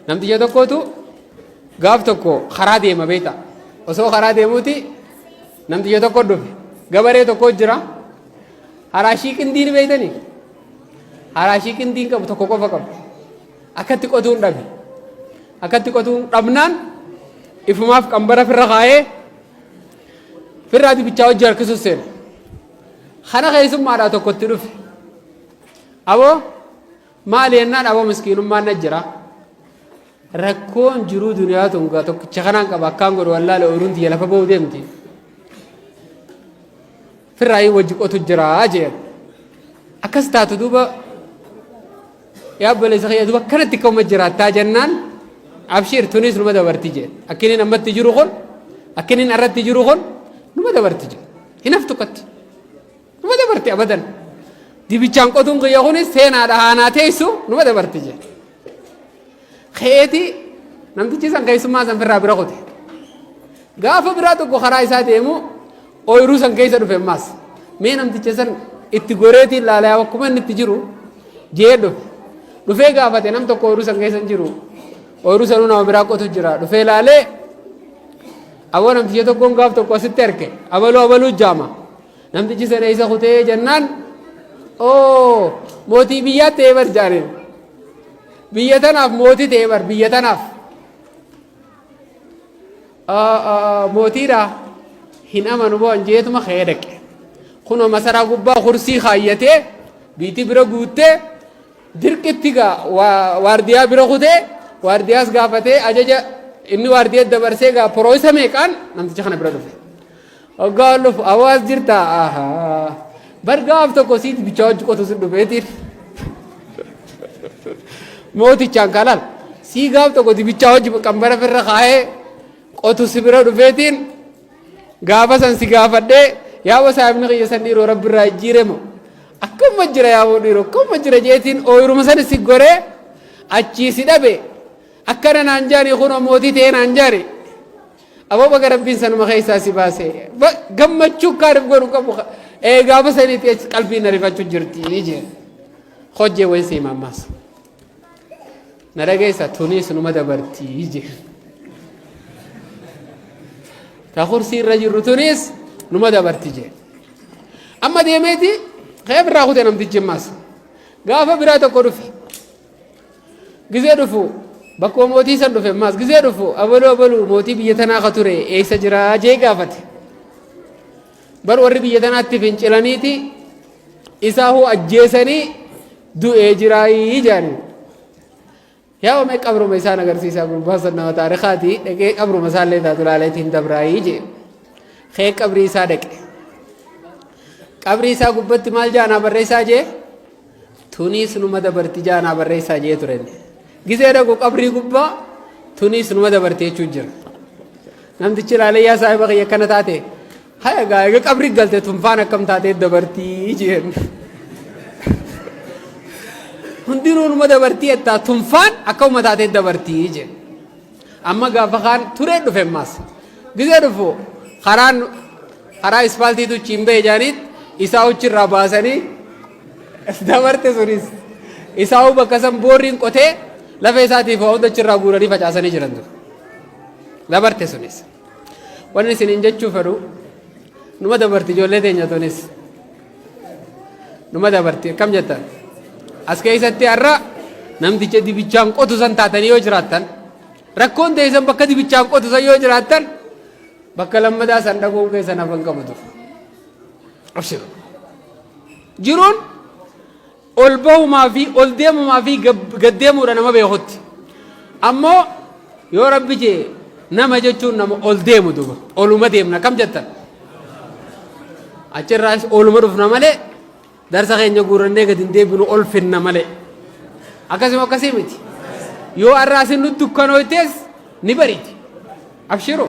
Namticha tokkotu gaaf tokko karaa deema beekta. Osoo karaa deemuuti namticha tokko dhufe. Gabaree tokko jira. Haraashii qindiin beektanii? Haraashii qindiin qabu tokko qofa qabu. Akkatti qotuun dhabe. Akkatti qotuun dhabnaan ifumaaf qambara firra kaayee firraa dibichaa hojii harkisuus seene. Kana keessummaadhaa tokkotti dhufe. Aboo maali jennaan aboo miskiinummaan na jira. Rakkoon jiruu duniyaa tun gaa tokkicha kanaan qaba akkaan godhu wallaale ooyiruun tiyya lafa ba'uu deemti. Firraayii wajji qotu jira jeen. Akkas taatu duuba yaa obboleessa kiyya duuba akkanatti akkuma jiraattaa jennaan abshiir tunis numa dabarti jeen. Akkiniin ammatti jiru kun akkiniin irratti jiru kun numa dabarti jeen. Hin haftu akkatti. Numa dabarti abadan. Dibichaan qotuun kiyya kunis seenaadha haanaa teessu numa dabarti jee. Keeti namtichi san keessummaa san firraa bira kute. Gaafa biraa tokko karaa isaa deemu ooyiruu san keessa dhufe ammaas. Mee namticha san itti goreetiin laalaa akkuma inni itti jiru jee dhufe. Dhufee gaafate nam tokko ooyiruu san keessa hin jiru. Ooyiruu sanuu nama biraa qotu jira. Dhufee laalee aboo namticha tokkoon gaaf tokko asitti arge abaluu abaluu jaama. Namtichi sana isa kutee jennaan oo mootii biyyaa ta'ee bar jaaneen. Biyya tanaaf mootii ta'ee bar biyya tanaaf. Mootiidha hin amanu bo'an jeetuma ka'ee dhaqe. Kunoo masaraa gubbaa kursii kaayyatee biitii bira guuttee dirqitti gaa waardiyaa bira kutee waardiyaas gaafatee ajaja inni waardiyaa dabarsee gaa porooyisa meeqaan namticha kana bira dhufe. Hoggaa ol dhufu hawaas jirta ahaa bar gaaf tokko siit bichaa hojii qotu si dhufeetiin mootichaan kalaal sii gaaf tokko dibichaa hojii qambara firra kaa'ee qotu si bira dhufeetiin gaafa san si gaafadhee yaa saahibni kiyya san dhiiroo rabbi irraa jijjiire moo akkuma jira yaa boo dhiiroo akkuma jira jeetiin ooyiruma san si goree achii si dhabe akkana naan jaani kunoo mootii ta'ee naan jaani Aboo baga rabbiin sanuma keessaa si baase. Gammachuu kaaniif godhu qabu. Ee gaafa saniitti achi qalbiin na rifachuu jirti jee. Hojjee wayi siima ammaas. Na dhageessa tunis numa dabarti jee. Ta kursii irra jirru tunis numa dabarti jee. Amma deemeeti kee birraa kute namtichi ammaas. Gaafa biraa tokko dhufe. Gizee dhufu bakkuma mootii san dhufe ammaas gizee dhufu abaluu abaluu mootii biyya tanaa ka ture eessa jira jee gaafate. Bar warri biyya tanaatti fincilaniiti isaa hoo ajjeesanii du'ee jiraayii jaanii. Yaa omee qabruma isaan agarsiisaa gurbaa san nama taarikaati dhaqee qabruma isaallee taatu laaleetiin dabraayii jee. Kee qabrii isaa dhaqe. Qabrii isaa gubbatti maal jaanaa barreessaa jee? Tuniis numa dabarti jaa naa barreessaa jee ture inni. Gizee dhaqu qabrii gubbaa tuniis numa dabarti jechuu jira. Namtichi ilaalee yaa saahiba kiyya akkana taate haya gaa eega qabrii galte tunfaan akkam taatee dabartii jeen. Hundinuu numa dabartii jettaa tunfaan akkuma taatee dabartii jeen. Amma gaafa kaan turee dhufe ammaas. Gizee dhufu karaan karaa ispaaltiitu chiin ba'e jaaniit isaa uchirraa baasanii dabarte sunis isaa bakka san boorriin qotee lafa isaatiif waa hunda achirraa guuranii facaasanii jiran ture. Dabarte sunis. Wanni isiniin jechuu fedhu numa dabarti ijoollee teenya tunis. Numa dabarti akkam jettan. As keessatti har'a namticha dibichaan qotu san taatanii yoo jiraattan rakkoon teessan bakka dibichaan qotu san yoo jiraattan bakka lammataa san dhaquun keessan hafan qabu ture. Abshir. Jiruun ol bahumaa fi ol deemumaa fi gad deemuudha nama beekutti. Ammoo yoo rabbi jee nama jechuun nama ol deemu duuba oluma deemna kam jettan. Achirraas oluma dhufna malee darsa keenya guurannee gad hin deebinu ol finna malee. Akkasuma akkasii miti. Yoo har'aa isin nutti dukkanooytes ni bariiti. Abshiru.